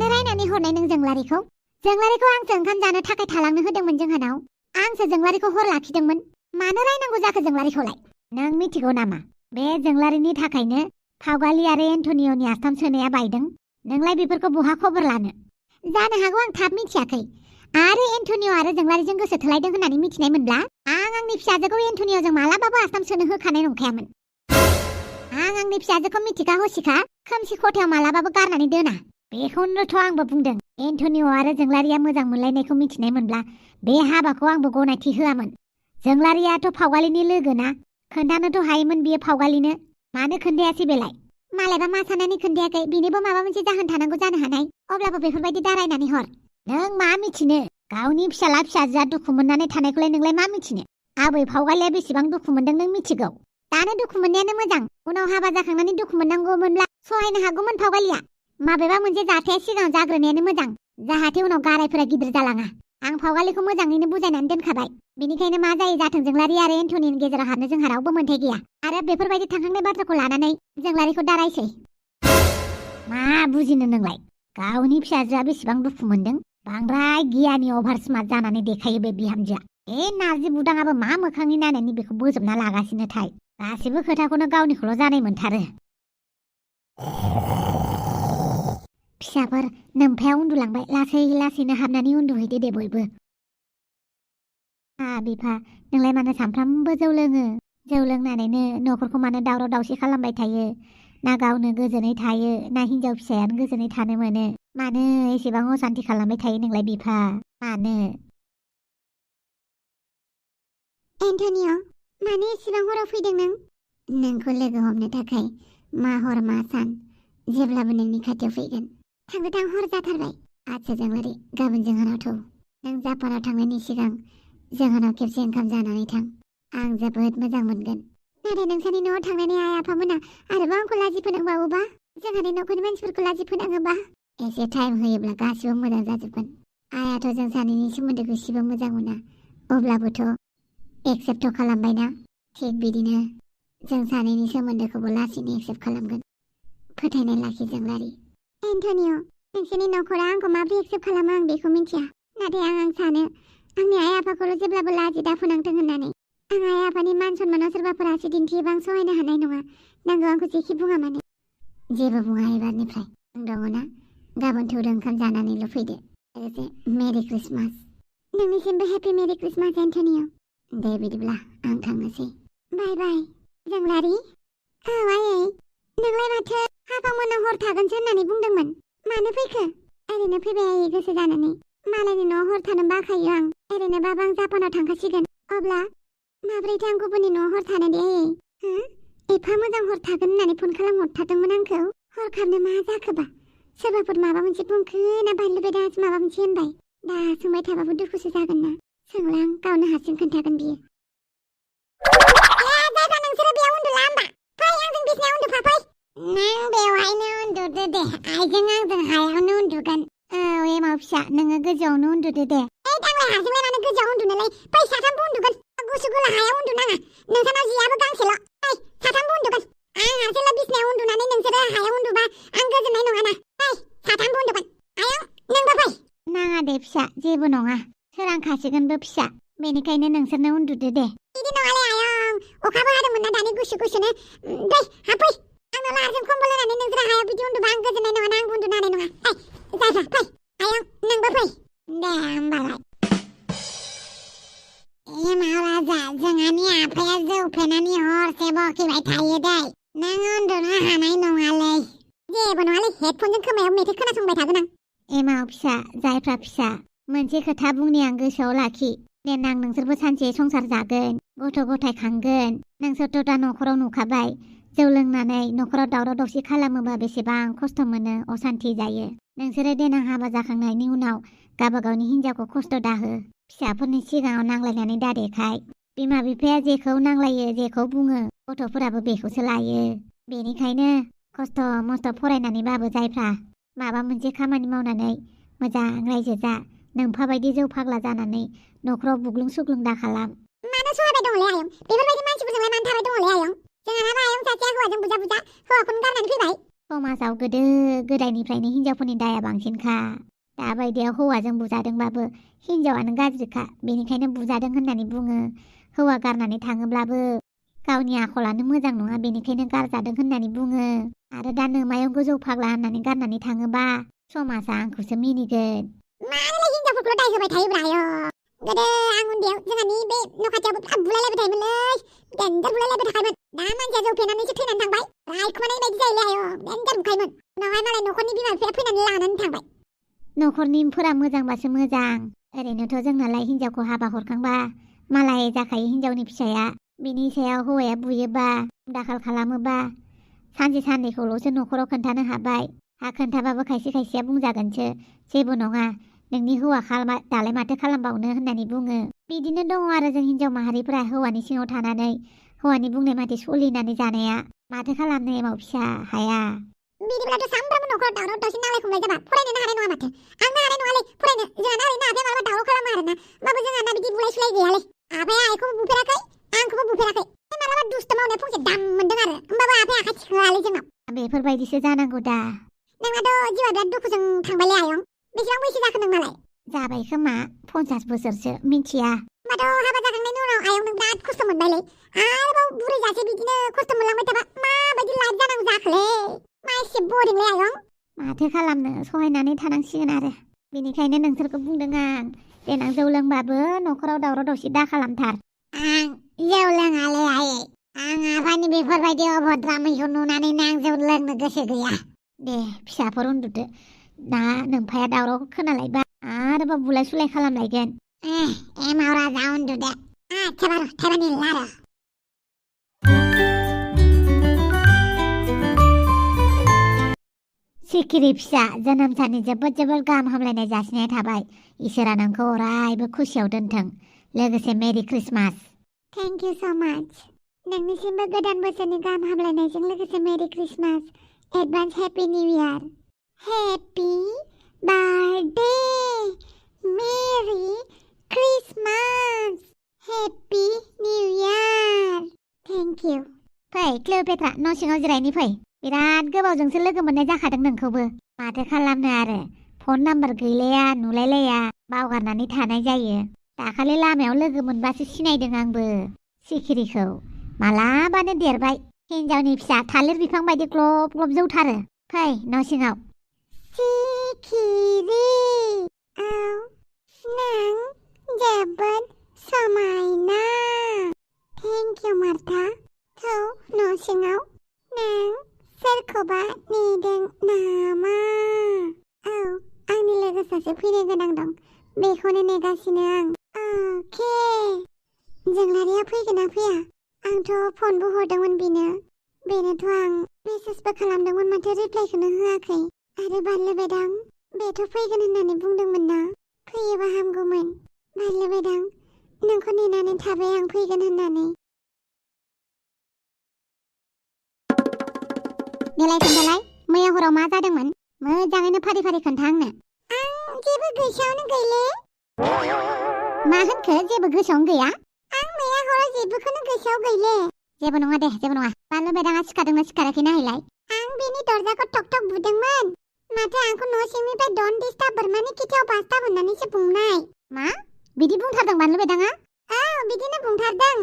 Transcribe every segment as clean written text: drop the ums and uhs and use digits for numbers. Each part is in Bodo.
मानो रायनानै हरनाय नों जोंलारिखौ आंसो ओंखाम जानो थाखाय थालांनो होदोंमोन जोंहानाव आंसो जोंलारिखौ हर लाखिदोंमोन मानो रायनांगौ जाखो जोंलारिखौलाय नों मिथिगौ नामा बे जोंलारिनि थाखायनो फावगालि आरो एन्टनिय'नि आस्थाम सोनाया बायदों नोंलाय बेफोरखौ बहा खबर लानो जानो हागौ आं थाब मिथियाखै आरो एन्टनिय' आरो जोंलारिजों गोसो थोलायदों होननानै मिथिनाय मोनब्ला आं आंनि फिसाजोखौ एन्टनिय'जों मालाबाबो आस्थाम सोनो होखानाय नंखायामोन आं आंनि फिसाजोखौ मिथिखा हसिखा खोमसि खथायाव मालाबाबो गारनानै दोना बेखौनोथ' आंबो बुंदों एन्टनिय' आरो जोंलारिया मोजां मोनलायनायखौ मिथिनाय मोनब्ला बे हाबाखौ आंबो गनायथि होआमोन जोंलारियाथ' फावगालिनि लोगोना खोन्थानोथ' हायोमोन बियो फावगालिनो मानो खोन्थायासै बेलाय मालायबा मा साननानै खोन्थायाखै बेनिबो माबा मोनसे जाहोन थानांगौ जानो हानाय अब्लाबो बेफोरबायदि दारायनानै हर नों मा मिथिनो गावनि फिसाला फिसाजोआ दुखु मोननानै थानायखौलाय नोंलाय मा मिथिनो आबै फावगालिया बेसेबां दुखु मोनदों नों मिथिगौ दानो दुखु मोननायानो मोजां उनाव हाबा जाखांनानै दुखु मोननांगौमोनब्ला सहायनो हागौमोन फावगालिया माबेबा मोनसे जाथाया सिगाङाव जाग्रोनायानो मोजां जाहाथे उनाव गारायफोरा गिदिर जालाङा आं फावगालिखौ मोजाङैनो बुजायनानै दोनखाबाय बेनिखायनो मा जायो जाथों जोंलारि आरो एन्टनिनि गेजेराव हाबनो जोंहा रावबो मोन्थाय गैया आरो बेफोरबायदि थांखांनाय बाथ्राखौ लानानै जोंलारिखौ दारायसै मा बुजिनो नोंलाय गावनि फिसाजोआ बेसेबां दुखु मोनदों बांद्राय गियानि अभार स्मार्ट जानानै देखायो बे बिहामजोआ नारजि बुदाङाबो मा मोखांनि नायनायनि बेखौ बोजबना लागासिनो थाय गासिबो खोथाखौनो गावनिखौल' जानाय मोनथारो फिसाफोर नोमफाया उन्दुलांबाय लासै लासैनो हाबनानै उन्दुहैदो दे बयबो बिफा नोंलाय मानो सानफ्रामबो जौ लोङो जौ लोंनानैनो न'खरखौ मानो दावराव दावसि खालामबाय थायो ना गावनो गोजोनै थायो ना हिनजाव फिसायानो गोजोनै थानो मोनो मानो एसेबां असान्ति खालामबाय थायो नोंलाय बिफा मानो एन्टनिय' मानो एसेबां हराव फैदों नोंखौ लोगो हमनो थाखाय मा हर मा सान जेब्लाबो नोंनि खाथियाव फैगोन थांनो हर जाथारबाय आच्छा जोंलारि गाबोन जोंहानाव थौ नों जापानाव थांनायनि सिगां जोंहानाव खेबसे ओंखाम जानानै थां आं जोबोद मोजां मोनगोन नाथाय नोंसानि न'आव थांनानै आइ आफामोना आरोबाव आंखौ लाजि फोनांबावोबा जोंहानि न'खरनि मानसिफोरखौ लाजि फोनाङोबा एसे टाइम होयोब्ला गासिबो मोजां जाजोबगोन आइयाथ' जों सानैनि सोमोन्दोखौ एसेबो मोजां मोना अब्लाबोथ' एक्सेप्ट खालामबायना थिग बिदिनो जों सानैनि सोमोन्दोखौबो लासैनो एक्सेप्ट खालामगोन फोथायनाय लाखि जोंलारि एन्टनिय' नोंसोरनि न'खरा आंखौ माबोरै एक्सेप्ट खालामो आं बेखौ मिथिया नाथाय आं सानो आंनि आइ आफाखौल' जेब्लाबो लाजि दा फोनांथों होननानै आं आइ आफानि मान सन्मानाव सोरबाफोर आसि दिन्थियोबा आं सहायनो हानाय नङा नांगौ आंखौ जेखि बुङा मानो जेबो बुङा एबारनिफ्राय आं दङना गाबोन थौदो ओंखाम जानानैल' फैदो लोगोसे मेरि क्रिसमास नोंनिसिमबो हेपि मेरि क्रिसमास एन्टनिय' दे बिदिब्ला आं थांनोसै बाय बाय जोंलारि औ आयै नोंलाय माथो हाफांमोनाव हर थागोनसो होननानै बुंदोंमोन मानो फैखो ओरैनो फैबाय आयै गोसो जानानै मालायनि न'आव हर थानो बाखायो आं ओरैनोबाबो आं जापानाव थांखासिगोन अब्ला माब्रैथो आं गुबुननि न'आव हर थानो दे आयै एफा मोजां हर थागोन होननानै फन खालामहरथारदोंमोन आंखौ हरखाबनो मा जाखोबा सोरबाफोर माबा मोनसे बुंखो ना बानलु बेदास माबा मोनसे होनबाय दा सोंबाय थाबाबो दुखुसो जागोन ना सोंलां गावनो हारसिं खोन्थागोन बियो जायफा नोंसोरो बेयाव उन्दुला होमबा फै आंजों बिसिनायाव उन्दुफा फै नों बेवहायनो उन्दुदो दे आइजों आंजों हायावनो उन्दुगोन औ एमाव फिसा नोङो गोजौआवनो उन्दुदो दे दांलाय हारसिंलाय मानो गोजौआव उन्दुनोलाय फै साथामबो उन्दुगोन गुसु गुला हायाव उन्दुनाङा नोंसानाव जियाबो गांसेल' फै साथामबो उन्दुगोन आं हारसिंल' बिसिनायाव उन्दुनानै नोंसोरो हायाव उन्दुबा आं गोजोननाय नङाना फै साथामबो उन्दुगोन आयं नोंबो फै नाङा दे फिसा जेबो नङा सोरांखासिगोनबो फिसा बेनिखायनो नोंसोरनो उन्दुदो दे बिदि नङालै आयं अखाबो हादोंमोन ना दानि गुसु गुसुनो दे हाबफै आंनो लारजों कम्बल होनानै नोंसोरो हायाव बिदि उन्दुबा आं गोजोननाय नङा आं उन्दुनो हानाय नङा फै जायफा फै आयं नोंबो फै दे होमबालाय एमाव राजा जोंहानि आफाया जौ फेनानै हरसे बकिबाय थायो दै नों उन्दुनो हानाय नङालै जेबो नङालै हेडफनजों खोमायाव मेथाइ खोनासंबाय थागोन आं एमाव फिसा जायफ्रा फिसा मोनसे खोथा बुंनि आं गोसोआव लाखि देनां नोंसोरबो सानसे संसार जागोन गथ' गथाय खांगोन नोंसोरथ' दा न'खराव नुखाबाय जौ लोंनानै न'खराव दावराव दावसि खालामोबा बेसेबां खस्थ' मोनो असान्ति जायो नोंसोरो देनां हाबा जाखांनायनि उनाव गावबागावनि हिनजावखौ खस्थ' दाहो फिसाफोरनि सिगाङाव नांलायनानै दादेखाय बिमा बिफाया जेखौ नांलायो जेखौ बुङो गथ'फोराबो बेखौसो लायो बेनिखायनो खस्थ' मस्थ' फरायनानैबाबो जायफ्रा माबा मोनसे खामानि मावनानै मोजां रायजो जा नोंफा बायदि जौ फाग्ला जानानै न'खराव बुग्लुं सुग्लुं दा खालाम मानो सहायबाय दङलै आयं बेफोरबायदि मानसिफोरजोंलाय मानो थाबाय दङलै आयं जोंहानाबो आयं सासेया हौवाजों बुजा बुजा हौवाखौनो गारनानै फैबाय समाजाव गोदो गोदायनिफ्रायनो हिनजावफोरनि दाया बांसिनखा। दाबायदियाव हौवाजों बुजादोंबाबो हिनजावानो गाज्रिखा, बेनिखायनो बुजादों होननानै बुङो। हौवा गारनानै थाङोब्लाबो गावनि आखलानो मोजां नङा, बेनिखायनो गारजादों होननानै बुङो। आरो दा नोमायाव गोजौ फाग्ला होननानै गारनानै थाङोबा समाजा आंखौसो मिनिगोन। मानोलाय हिनजावफोरखौल' दाय होबाय थायोब्रा आय'? गोदो आं उन्दैयाव जोंहानि बे न' खाथियावबो बिराद बुलायलायबाय थायोमोनलै। देन्जार बुलायलायबाय थाखायोमोन। दा मानसिया जौ फेनानैसो थैनानै थांबाय। रायखुमानाय बायदि जायोलै आय', देन्जार बुखायोमोन। उनावहाय मालाय न'खरनि बिमा बिफाया फैनानै लानानै थांबाय। न'खरनिफोरा मोजांबासो मोजां। ओरैनोथ' जोंनालाय हिनजावखौ हाबा हरखांबा मालाय जाखायो हिनजावनि फिसाया। बिनि सायाव हौवाया बुयोबा दाखाल खालामोबा सानसे साननैखौल'सो न'खराव खोन्थानो हाबाय। हा खोन्थाबाबो खायसे खायसेया बुंजागोनसो, जेबो नङा नोंनि हौवा दालाय माथो खालामबावनो होननानै बुङो। बिदिनो दङ आरो जों हिनजाव माहारिफोरा हौवानि सिङाव थानानै हौवानि बुंनाय माथो सोलिनानै जानाया। माथो खालामनो एमाव फिसा हाया। बिदिब्लाथ' सामफ्रामबो न'खराव दावराव दावसि नांलाय खमलाय जाबा फरायनोनो हानाय नङा माथो। आंनो हानाय नङालै फरायनो। जोंहाना ओरैनो आफाया मालाबा दावराव खालामो आरोना। होमबाबो जोंहाना बिदि बुलाय सुलाय गैयालै। आफाया आइखौबो बुफेराखै, आंखौबो बुफेराखै। मालाबा दुस्त मावनाया फंसे दाम मोनदों आरो, होमबाबो आफाया आखाय थिखोआलै जोंनाव। बेफोरबायदिसो जानांगौ दा। नोंहाथ' जिउआ बिराद दुखुजों थांबायलै आयं। बेसेबां बैसो जाखो नोंनालाय? जाबाय खोमा 50 बोसोरसो, मिन्थिया। होमबाथ' हाबा जाखांनायनि उनाव आयं नों बिराद खस्थ' मोनबायलै। आरोबाव बुरै जासे बिदिनो खस्थ' मोनलांबाय थाबा माबायदि लाइफ जानांगौ जाखोलै? मा एसे बरिंलै आयं। माथो खालामनो, सहायनानै थानांसिगोन आरो। बेनिखायनो नोंसोरखौ बुंदों आं, देनां जौ लोंबाबो न'खराव दावराव दावसि दा खालामथार। आं जौ लोङालै आयै। आं आफानि बेफोरबायदि अभद्रामिखौ नुनानैनो आं जौ लोंनो गोसो गैया। दे फिसाफोर उन्दुदो। दा नोम्फाया दावराव खोनालायबा आरोबाव बुलाय सुलाय खालामलायगोन। एमाव राजा उन्दुदो। आच्छा बारु थाइबानि लारा। सिखिरि फिसा, जोनोम साननि जोबोद गाहाम हामलायनाय जासिनाय थाबाय। इसोरा नोंखौ अरायबो खुसियाव दोनथों। लोगोसे मेरि क्रिसमास। थेंक इउ स' माच। नोंनिसिमबो गोदान बोसोरनि गाहाम हामलायनायजों लोगोसे merry Christmas. Advance happy new year. Happy birthday merry Christmas. Happy new year. Thank you. फै क्लिअपेट्रा, न' सिङाव जिरायनि फै। बिराद गोबावजोंसो लोगो मोननाय जाखादों नोंखौबो। माथो खालामनो आरो, फन नाम्बार गैलाया नुलायलाया, बावगारनानै थानाय जायो। दाखालि लामायाव लोगो मोनबासो सिनायदों आंबो सिखिरिखौ। मालाबानो देरबाय, हिनजावनि फिसा थालिर बिफां बायदि ग्लब ग्लब जौथारो। फै न' सिङाव। सिखिरि, औ नों जोबोद समायना। Thank you Martha. थौ न' सिङाव। नों सोरखौबा नेदों नामा? औ, आंनि लोगो सासे फैनो गोनां दं, बेखौनो नेगासिनो आं। अके। जोंलारिया फैगोन ना फैया? आंथ' फनबो हरदोंमोन बेनोथ' आं मेसेजबो खालामदोंमोन, माथो रिप्लाइखौनो होआखै। आरो बानलुबेदां, बेथ' फैगोन होननानै बुंदोंमोन ना? फैयोबा हामगौमोन। बानलुबेदां, नोंखौ नेनानै थाबाय आं फैगोन होननानै। देलाय खोन्थालाय, मैया हराव मा जादोंमोन? मोजाङैनो फारि फारि खोन्था आंनो। आं जेबो गोसोआवनो गैले। मा होनखो जेबो गोसोआवनो गैया? आं मैया हराव जेबोखौनो गोसोआव गैले। जेबो नङा दे, जेबो नङा। बानलुबेदाङा सिखारदोंना सिखाराखै नायलाय। आं बेनि दरजाखौ टक टक बुदोंमोन। माथो आंखौ न' सिंनिफ्राय डन्ट डिस्टार्ब बोरमानि खिथायाव बास्थाब होननानैसो बुंनाय। मा? बिदि बुंथारदों बानलुबेदाङा? औ, बिदिनो बुंथारदों।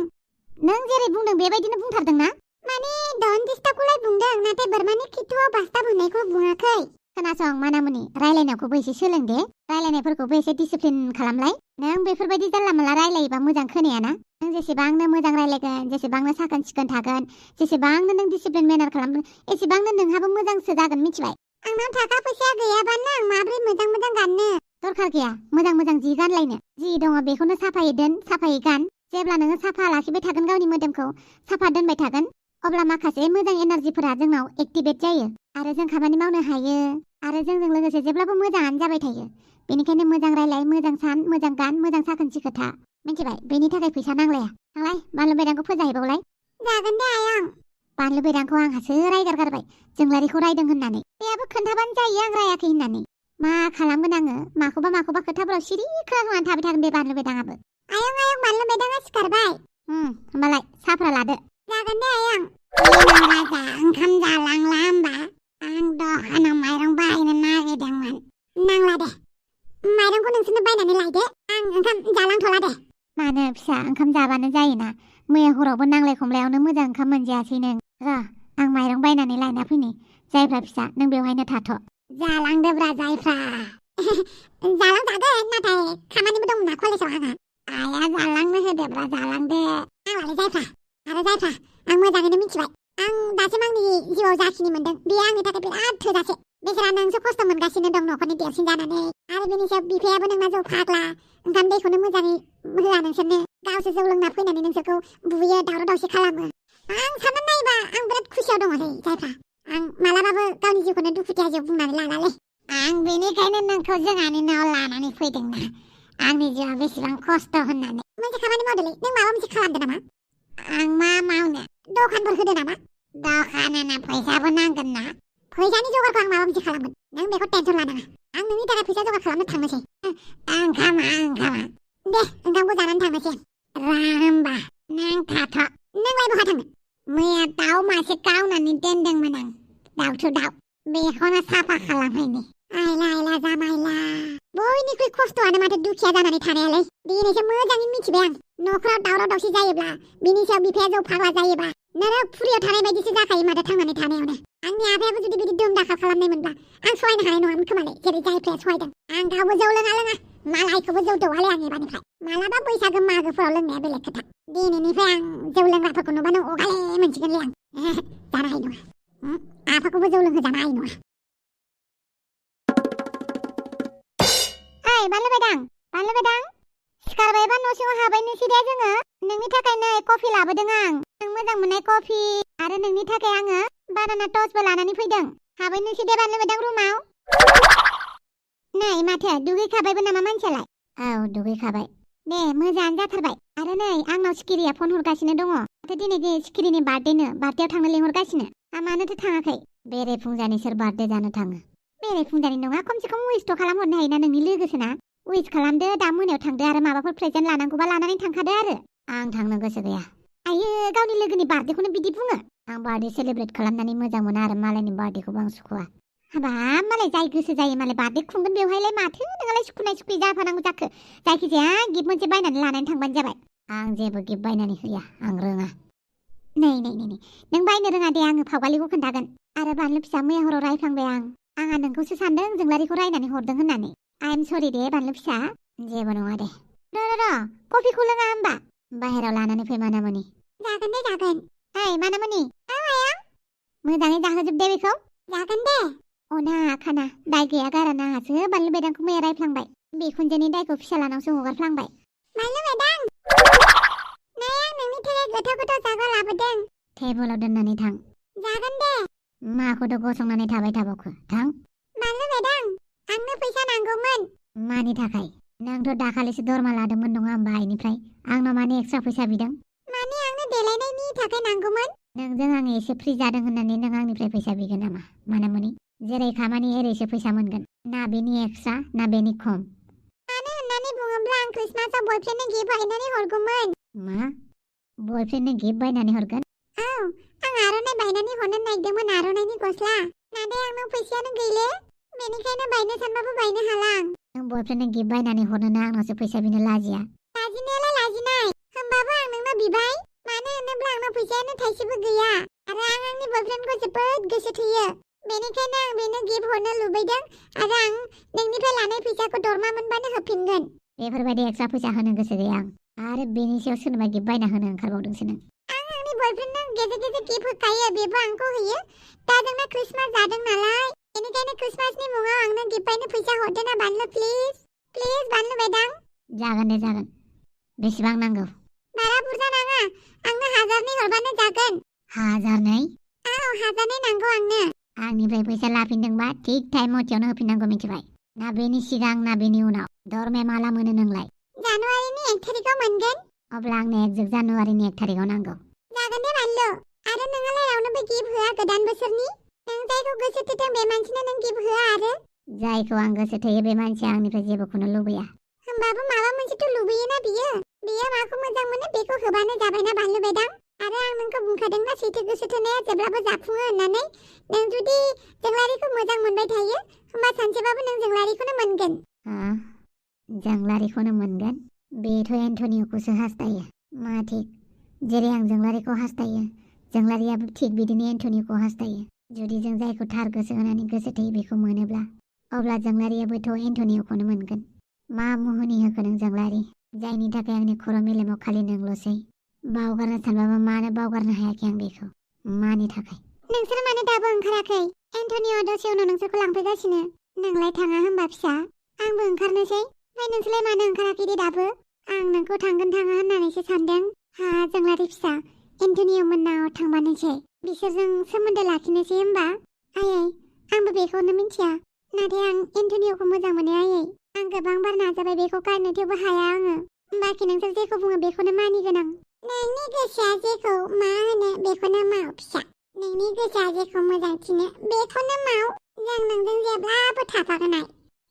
नों जेरै बुंदों बेबायदिनो बुंथारदों ना? माने डन्ट डिस्टार्बखौलाय बुंदों, नाथाय बोरमानि खिथुआव बास्थाब होननायखौ बुङाखै। खोनासं मानामुनि, रायलायनायखौबो एसे सोलों दे। रायलायनायफोरखौबो एसे डिसिप्लिन खालामलाय। नों बेफोरबायदि जानला मोनला रायलायोबा मोजां खोनायाना। नों जेसेबांनो मोजां रायलायगोन, जेसेबांनो साखोन सिखोन थागोन, जेसेबांनो नों डिसिप्लिन मेनार खालामगोन, एसेबांनो नोंहाबो मोजांसो जागोन, मिथिबाय? आंनाव थाखा फैसाया गैयाबानो आं माब्रै मोजां मोजां गाननो? दरखार गैया मोजां मोजां जि गानलायनो। जि दङ बेखौनो साफायै दोन, साफायै गान। जेब्ला नोङो साफा लाखिबाय थागोन, गावनि मोदोमखौ साफा दोनबाय थागोन, अब्ला माखासे मोजां एनार्जिफोरा जोंनाव एक्टिभेट जायो आरो जों खामानि मावनो हायो आरो जोंजों लोगोसे जेब्लाबो मोजाङानो जाबाय थायो। बेनिखायनो मोजां रायलाय, मोजां सान, मोजां गान, मोजां साखोन सिखोन था, मिथिबाय? बेनि थाखाय फैसा नांलाया। थांलाय बानलुबेदांखौ फोजाहैबावलाय। जागोन दे आयं। बानलुबेदांखौ आंहासो रायगारगारबाय, जोंलारिखौ रायदों होननानै। बेयाबो खोन्थाबानो जायो आं रायाखै होननानै। मा खालामगोन आङो? माखौबा खोथाफोराव सिरि खोनासंनानै थाबाय थागोन बे बानलुबेदाङाबो। आयं बानलुबेदाङा सिखारबाय। होमबालाय साहाफ्रा लादो। जागोन दे आयं। राजा ओंखाम जालांला होमबा? आं दखानाव माइरं बायनो नागिरदोंमोन। नांला दे। माइरंखौ नोंसोरनो बायनानै लायदो। आं ओंखाम जालांथ'ला दे। मानो फिसा ओंखाम जाबानो जायोना। मैया हरावबो नांलाय खमलायावनो मोजां ओंखाम मोनजायासै नों। र' आं माइरं बायनानै लायना फैनि। जायफ्रा फिसा नों बेवहायनो थाथ'। जालांदोब्रा जायफ्रा। जालांजागोन नाथाय खामानिबो दं ना कलेजाव आंहा। आइया जालांनो होदोब्रा जालांदो। आंलाय जायफ्रा आरो जायफ्रा आं मोजाङैनो मिथिबाय। आं दासिम आंनि जिउआव जाखिनि मोनदों बेयो आंनि थाखाय बिराद थोजासे। बेसेरा नोंसो खस्थ' मोनगासिनो दं न'खरनि देरसिन जानानै। आरो बेनि सायाव बिफायाबो नोंना जौ फाग्ला। ओंखाम दैखौनो मोजाङै होआ नोंसोरनो। गावसो जौ लोंना फैनानै नोंसोरखौ बुयो दावराव दावसि खालामो। आं साननानै नायोबा आं बिराद खुसियाव दङलै जायफ्रा। आं मालाबाबो गावनि जिउखौनो दुखुथिया जिउ बुंनानै लालालै। आं बेनिखायनो नोंखौ जोंहानि न'आव लानानै फैदोंना। आंनि जिउआ बेसेबां खस्थ' होननानै। मोनसे खामानि मावदोलै नों माबा मोनसे खालामदो नामा? आं मा मावनो? दखानफोर होदो नामा? दखान होना फैसाबो नांगोन ना। फैसानि जगारखौ आं माबा मोनसे खालामगोन। नों बेखौ टेनसन लानाङा। आं नोंनि थाखाय फैसा जगार खालामनो थांनोसै। ओंखामा दे ओंखामखौ जानानै थांनोसै आं। होमबा नों थाथ'। नोंलाय बहा थांनो? मैया दाउ मासे गावनानै दोनदोंमोन आं। दाउथु दाउ। बेखौनो साफा खालामहैनि। आइला आइला जामाइला। बयनिख्रुइ खस्थ'आनो माथो दुखिया जानानै थानायालै। दिनैसो मोजाङै मिथिबाय आं। न'खराव दावराव दावसि जायोब्ला बिनि सायाव बिफाया जौ फाग्ला जायोब्ला नोरो फुरियाव थानाय बायदिसो जाखायो माथो थांनानै थानायावनो। आंनि आफायाबो जुदि बिदि दोम दाखाल खालामनायमोनब्ला आं सहायनो हानाय नङामोन खोमालै जेरै जायफ्राया सहायदों। आं गावबो जौ लोङा मालायखौबो जौ दौवालै आं एबारनिफ्राय। मालाबा बैसागो मागोफोराव लोंनाया बेलेग खोथा। दिनैनिफ्राय आं जौ लोंग्राफोरखौ नुबानो अगाले मोनसिगोनलै आं। जानो हानाय नङा। आफाखौबो जौ लोंहोजानो हानाय नङा। ओइ बानलु बायदां सिखारबायबा न' सिङाव हाबैनोसै दे जोङो। नोंनि थाखाय नै कफि लाबोदों आं। नों मोजां मोननाय कफि आरो नोंनि थाखाय आङो बानाना टस्टबो लानानै फैदों। हाबैनोसै दे बानलु बायदां रुमाव। नै माथो दुगैखाबायबो नामा मानसियालाय? औ दुगैखाबाय। दे मोजाङानो जाथारबाय। आरो नै आंनाव सिखिरिया फन हरगासिनो दङ। माथो दिनै सिखिरिनि बार्थडेनो बार्थडेयाव थांनो लिंहरगासिनो। मानोथो थाङाखै? बेरे फुंजानि सोर बार्थडे जानो थाङो? बेरे फुंजानि नङा खमसे खम उइसथ' खालामहरनो हायोना नोंनि लोगोसोना। उइस खालामदो दा मोनायाव थांदो आरो माबाफोर प्रेजेन्ट लानांगौबा लानानै थांखादो आरो। आं थांनो गोसो गैया। आयो गावनि लोगोनि बार्थडेखौनो बिदि बुङो। आं बार्थडे सेलिब्रेट खालामनानै मोजां मोना आरो मालायनि बार्थडेखौबो आं सुखुवा। हाबाब मालाय जाय गोसो जायो मालाय बार्थडे खुंगोन बेवहायलाय माथो नोंहालाय सुखुनाय सुखुयि जाफानांगौ जाखो? जायखिजाया गिफ्ट मोनसे बायनानै लानानै थांबानो जाबाय। आं जेबो गिफ्ट बायनानै होया आं रोङा। नै नों बायनो रोङा दे आङो फावगालिखौ खोन्थागोन। आरो बानलु फिसा मैया हराव रायफ्लांबाय आंहा नोंखौसो सानदों जोंलारिखौ रायनानै हरदों होननानै। आइ एम सरि दे बानलु फिसा। जेबो नङा दे। र' कफिखौ लोङा होमबा? बाहेराव लानानै फै मानामुनि। जागोन दे जागोन। ओइ मानामुनि। औ आया। मोजाङै जाहोजोब दे बेखौ। जागोन दे। अना खाना दाय गैया गारा नाङासो बानलु बेदांखौ मैया रायफ्लांबाय। बिखुनजोनि दायखौ फिसालानावसो हगारफ्लांबाय। बानलु बेदां। नै आं नोंनि थाखाय गोथाव जाग्रा लाबोदों। टेबोलाव दोननानै थां। जागोन दे। माखौथ' गसंनानै थाबाय थाबावखो थां। बानलु बेदां आंनो फैसा नांगौमोन। मानि थाखाय? नोंथ' दाखालिसो दरमा लादोंमोन नङा होमबा आइनिफ्राय? आंनाव मानि एक्सट्रा फैसा बिदों? माने आंनो देलायनायनि थाखाय नांगौमोन। नोंजों आं एसे फ्रि जादों होननानै नों आंनिफ्राय फैसा बिगोन नामा मानामुनि? जेरै खामानि एरैसो फैसा मोनगोन। ना बेनि एक्सट्रा ना बेनि खम। मानो होननानै बुङोब्ला आं क्रिसमासआव बयफ्रेन्डनो गिफ्ट बायनानै हरगौमोन। मा? बयफ्रेन्डनो गिफ्ट बायनानै हरगोन? औ आं आर'नाइ बायनानै हरनो नागिरदोंमोन आर'नाइनि गस्ला। नाथाय आंनाव फैसायानो गैले। बेनिखायनो बायनो सानबाबो बायनो हाला आं। नों बयफ्रेन्डनो गिफ्ट बायनानै हरनोना आंनावसो फैसा बिनो लाजिया? लाजिनायालाय लाजिनाय। होमबाबो आं नोंनाव बिबाय। मानो होनोब्ला आंनाव फैसायानो थाइसेबो गैया। आरो आं आंनि बयफ्रेन्डखौ जोबोद गोसो थोयो। बेनिखायनो आं बेनो गिफ्ट हरनो लुबैदों आरो आं नोंनिफ्राय लानाय फैसाखौ दरमा मोनबानो होफिनगोन। बेफोरबायदि एक्सट्रा फैसा होनो गोसो गैया आं। आरो बेनि सायाव सोरनोबा गिफ्ट बायना होनो ओंखारबावदोंसो नों। आं आंनि बयफ्रेन्डनो गेजेर गेजेर गिफ्ट होखायो बेबो आंखौ होयो। दा जोंना क्रिसमास जादों नालाय बेनिखायनो क्रिसमासनि मुङाव आंनो गिफ्ट बायनो फैसा हरदो ना बानलु प्लिज बानलु बेदां। जागोन दे जागोन। बेसेबां नांगौ? बारा बुरजा नाङा आंनो 1000 हरबानो जागोन। 1000? औ 1000 नांगौ आंनो। आंनिफ्राय फैसा लाफिनदोंबा थिग टाइम मथेयावनो होफिननांगौ मिथिबाय? ना बेनि सिगां ना बेनि उनाव? दरमाया माला मोनो नोंलाय? जानुवारिनि 1 थारिखआव मोनगोन। अब्ला आंनो एक्जेक्ट जानुवारिनि 1 थारिखआव नांगौ। जागोन दे बानलु। आरो नोंहालाय रावनोबो गिफ्ट होआ गोदान बोसोरनि? नों जायखौ गोसो थोदों बे मानसिनो नों गिफ्ट होआ आरो? जायखौ आं गोसो थोयो बे मानसिया आंनिफ्राय जेबोखौनो लुबैया। होमबाबो माबा मोनसेथ' लुबैयोना बियो माखौ मोजां मोनो बेखौ होबानो जाबायना बानलु बेदां। आरो आं नोंखौ बुंखादों ना सैथो गोसो थोनाया जेब्लाबो जाफुङो होननानै नों जुदि जोंलारिखौ मोजां मोनबाय थायो होमबा सानसेबाबो नों जोंलारिखौनो मोनगोन जोंलारिखौनो मोनगोन बेथ' एन्टनिय'खौसो हास्थायो मा थिक जेरै आं जोंलारिखौ हास्थायो जोंलारियाबो थिक बिदिनो एन्टनिय'खौ हास्थायो जुदि जों जायखौ थार गोसो होनानै गोसो थोयो बेखौ मोनोब्ला अब्ला जोंलारियाबोथ' एन्टनिय'खौनो मोनगोन मा मुहुनि होखो नों जोंलारि जायनि थाखाय आंनि खर' मेलेमाव खालि नोंल'सै बावगारनो सानबाबो मानो बावगारनो हायाखै आं बेखौ मानि थाखाय नोंसोर मानो दाबो ओंखाराखै एन्टनिय' दसे उनाव नोंसोरखौ लांफैगासिनो नोंलाय थाङा होमबा फिसा आंबो ओंखारनोसै ओमफ्राय नोंसोरलाय मानो ओंखाराखै दे दाबो आं नोंखौ थांगोन थाङा होननानैसो सानदों जोंलारि फिसा एन्टनिय' मोननाव थांबानोसै बिसोरजों सोमोन्दो लाखिनोसै होमबा आयै आंबो बेखौनो मिन्थिया नाथाय आं एन्टनिय'खौ मोजां मोनो आयै आं गोबां बार नाजाबाय बेखौ गारनो थेवबो हाया आङो बाखि नोंसोर जेखौ बुङो बेखौनो मानिगोन आं नोंनि गोसोआ जेखौ मा होनो बेखौनो माव फिसा नोंनि गोसोआ जेखौ मोजां थिनो बेखौनो माव जों नोंजों जेब्लाबो थाफागोन आइ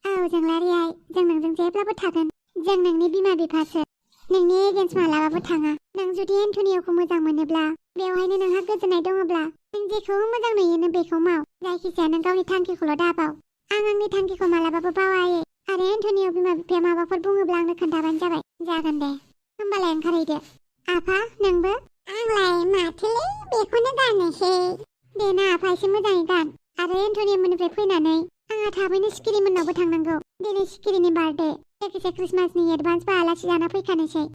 औ जोंलारि आइ जों नोंजों जेब्लाबो थागोन जों नोंनि बिमा बिफासो नोंनि एगेन्स्ट मालाबाबो थाङा नों जुदि एन्टनिय'खौ मोजां मोनोब्ला बेवहायनो नोंहा गोजोननाय दङब्ला नों जेखौ मोजां नुयोनो बेखौ माव जायखिजाया नों गावनि थांखिखौल' दाबाव आं आंनि थांखिखौ मालाबाबो बावायै आरो एन्टनिय' बिमा बिफाया माबाफोर बुङोब्ला आंनो खोन्थाबानो जाबाय जागोन दे होमबालाय ओंखारहैदो आफा नोंबो आंलाय माथोलै बेखौनो गाननोसै दे ना आफा एसे मोजाङै गान आरो एन्टनिय'मोननिफ्राय फैनानै आंहा थाबैनो सिखिरिमोननावबो थांनांगौ दिनै सिखिरिनि बार्थडे जायखिजाया क्रिसमासनि एडभान्सबो आलासि जाना फैखानोसै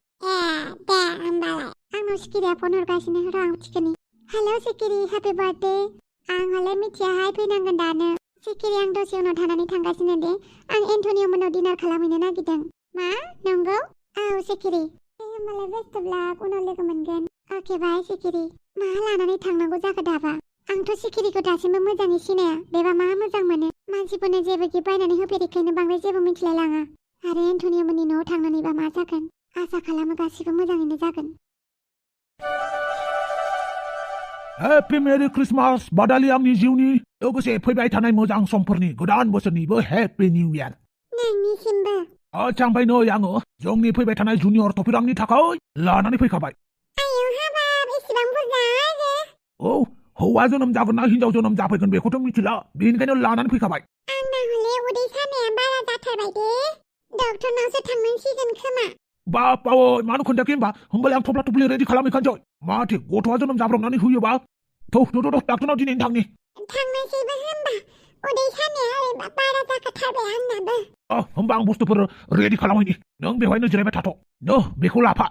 दे होमबालाय आंनाव सिखिरिया फन हरगासिनो र' आं थिखोनि हेलौ सिखिरि हेपि बार्थडे आं हले मिथियाहाय फैनांगोन दानो सिखिरि आं दसे उनाव थानानै थांगासिनो दे आं एन्टनिय' मोननाव डिनार खालामहैनो नागिरदों मा नंगौ औ सिखिरि दे होमबालाय बेस्ट'ब्ला उनाव लोगो मोनगोन अके बाय सिखिरि मा लानानै थांनांगौ जाखो दाबा आंथ' सिखिरिखौ दासिमबो मोजाङै सिनाया बेबा मा मोजां मोनो मानसिफोरनो जेबो गिफ्ट बायनानै होफेरिखायनो बांद्राय जेबो मिथिलाय लाङा आरो एन्टनिय' मोननि न'आव थांनानैबा मा जागोन आसा खालामो गासिबो मोजाङैनो जागोन हेपि मेरि क्रिसमास बादालि आंनि जिउनि लोगोसे फैबाय थानाय मोजां समफोरनि गोदान बोसोरनिबो हेपि निउ इयार नोंनिसिमबो आच्छा ओमफ्राय नै आङो जोंनि फैबाय थानाय जुनियर टपिरांनि थाखाय लानानै फैखाबाय आयौ हाबाब एसेबां बुरजा आरो औ हौवा जोनोम जागोन ना हिनजाव जोनोम जाफैगोन बेखौथ' मिथिला बेनिखायनो लानानै फैखाबाय आंना हले उदै सानाया बारा जाथारबाय दे डक्टरनावसो थांनांसिगोन खोमा बापाव मानो खोन्थायाखै होमबालाय आं थफ्ला थफ्लि रेडि खालामहैखानोसै माथो गथ'आ जोनोम जाब्रबनानै होयोबा डाक्टरनाव दिनै थांनि थांनोसैबो होमबा उदै सानाया ओरैबा बारा जाखाथारबाय आंनाबो होमबा आं बुस्थुफोर रेडि खालामहैनि नों बेवहायनो जिरायबाय थाथ' बेखौ लाफा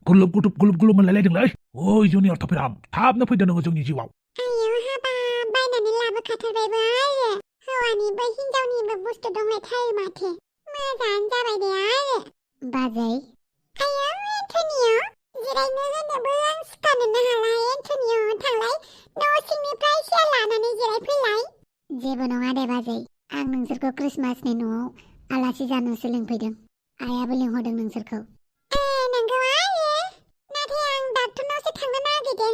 गुलुब गुलुब मोनलायलायदोंलै ओइ जुनियर टपिरां थाबनो फैदो नोङो जोंनि जिउआव आयौ हाबा बायनानै लाबोखाथारबायबो आरो हौवानिबो हिनजावनिबो बुस्थु दंलायथारो माथो मोजाङानो जाबाय दे आरो बाजै आयौ एन्टनिय' जिरायनो होनोबो आं सिखारनोनो हाला एन्टनिय' थांलाय न' सिंनिफ्राय सियार लानानै जिरायफैलाय जेबो नङा दे बाजै आं नोंसोरखौ क्रिसमासनि न'आव आलासि जानोसो लिंफैदों आइयाबो लिंहरदों नोंसोरखौ नंगौ आइयो नाथाय आं डाक्टरनावसो थांनो नागिरदों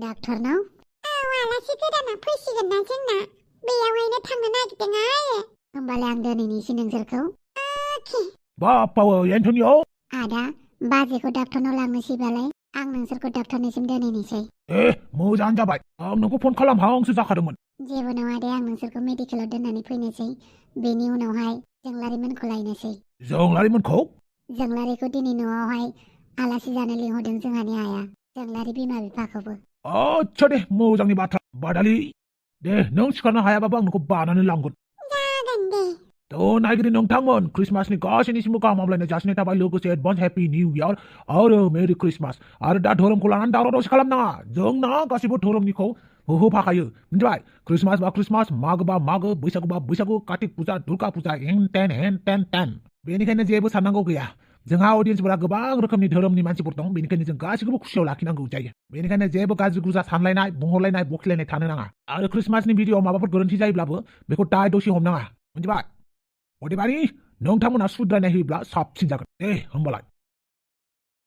डाक्टरनाव औ आलासि गोदाना फैसिगोन ना जोंना बेयावहायनो थांनो नागिरदों आइयो होमबालाय आं दोनहैनोसै नोंसोरखौ अके बापाव एन्टनिय' आदा बाजैखौ डाक्टरनाव लांनोसैबालाय आं नोंसोरखौ डाक्टरनिसिम दोनहैनोसै मोजाङानो जाबाय आं नोंखौ फन खालामहांसो जाखादोंमोन जेबो नङा दे आं नोंसोरखौ मेडिकेलाव दोननानै फैनोसै बेनि उनावहाय जोंलारिमोनखौ लायनोसै जोंलारिखौ दिनै न'आवहाय आलासि जानो लिंहरदों जोंहानि आइया जोंलारि बिमा बिफाखौबो आच्छा दे मोजांनि बाथ्रा बादालि दे नों सिखारनो हायाबाबो आं नोंखौ बानानै लांगोन जागोन दे नायगिरि नोंथांमोन क्रिसमासनि गासैनिसिमबो गाहाम हामलायनाय जासिनाय थाबाय लोगोसे एडभान्स हेपि निउ इयार आरो मेरि क्रिसमास आरो दा धोरोमखौ लानानै दावराव दावसि खालामनाङा जोंना गासैबो धोरोमनिखौ होफाखायो मिथिबाय क्रिसमास बा क्रिसमास मागो बा मागो बैसागु बा बैसागु कार्तिक फुजा दुर्गा फुजा हेन टेन बेनिखायनो जेबो साननांगौ गैया जोंहा अडियन्सफोरा गोबां रोखोमनि धोरोमनि मानसिफोर दं बेनिखायनो जों गासैखौबो खुसियाव लाखिनांगौ जायो बेनिखायनो जेबो गाज्रि गुजा सानलायनाय बुंहरलायनाय बखिलायनाय थानो नाङा आरो क्रिसमासनि भिडिअ'आव माबाफोर गोरोन्थि जायोब्लाबो बेखौ दाय दसे हमनाङा मिथिबाय अदेबानि नोंथांमोना सुद्रायनाय होयोब्ला साबसिन जागोन होमबालाय